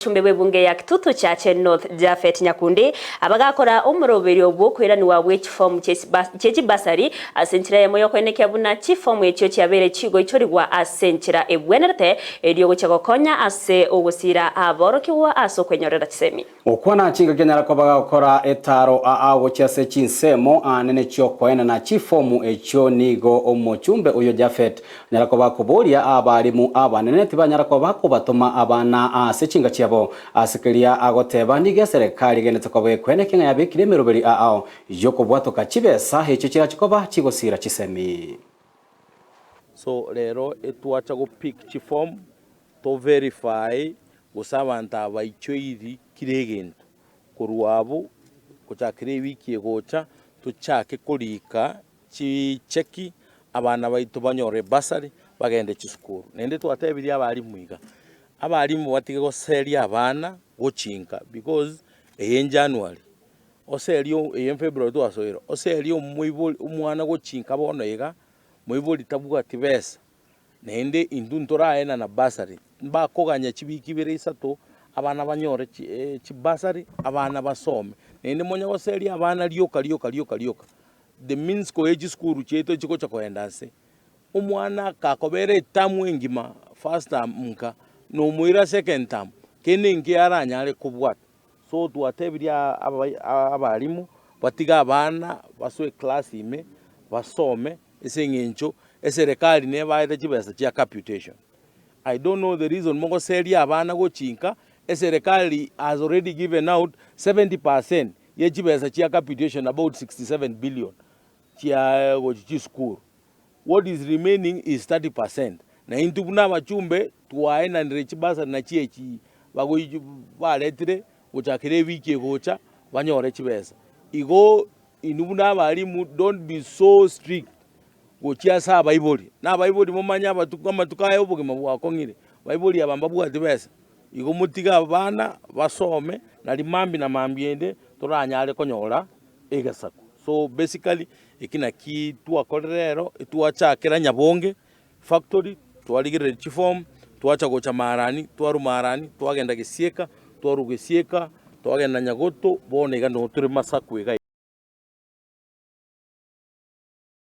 Omochumbe bw'ebunge ya Kitutu Chache North Japhet Nyakundi abagakora omoroberio bw'okoiranigwa bwe chifomu chie chibasari ase enchera eyemo y'okoenekia buna chifomu echio chiabeire chigoichorigwa ase enchera ebwenerete erio gochia gokonya ase ogosiira aborokigwa ase okwenyorera chisemi. Gokwana chingaki anyara koba gagokora etaaro aa gochia ase chinsemo aanene chi'okoenana chifomu echio nigo omochumbe oyio Japhet Anyara koba akoboria abalimu abanene tibanyara koba bakobatoma abana ase chinka chiabo. Ase keria agoteba nigo eserekari egenderete koba ekweneke ng'a yabekire emeroberi ao y'okobwatoka chibesa echio chirache koba chigosira chisemi. So rero etwacha go pick chiform to verify gose abanto aba baichoiri kira egento. Korwa abwo gochakera ewiki egocha tochake korika chicheki, abana baito banyore ebasari, bagende chisukuru. Naende twatebirie abalimu iga, abalimu batige goseria abana gochinka because eye January, oserie eye February twasoire, oserie omoibori omwana gochinka bono iga, moibori tabwati besa, naende intwe ntoraenana bursary, mbakoganya chiwiki ibere isato, abana banyore chi chibursary, abana basome. Naende monye goseria abana rioka rioka rioka rioka. The means koe chisukuru chiaito chigocha kogenda ase, omwana kakobera etamu engima first term nka, nomoira second term, kende nki aranyare kobwata. So twatebirie abalimu, batige abana basoe eclass ime, basome, ase eng'encho eserekari nebaete chibesa chia capitation. I don't know the reason mogoseria abana gochinka, eserekari has already given out 70% ye chibesa chia capitation about 67 billion chia gochia chisukuru. What is remaining is 30%. Na intwe buna abachumbe twaenanire chibasari nachi echi bagochi baretire gochakera ewiki egocha banyore chibesa. Igo inwe buna abalimu don't be so strict gochia ase abaibori, na abaibori momanye abatuko amatuko aya obogima bwakong'ire, baibori aba mbabwati besa. Igo motige abana basome, nari mambia na mambia ende toranyare konyora egesaku. So basically eki naki twakorire rero, etwachakera Nyabonge factory, twarigereria chiform, twacha gocha Marani, twarwa Marani twagenda Gesieka, twarwa Gesieka twagenda Nyagoto, bono iga noo tore Masaku iga.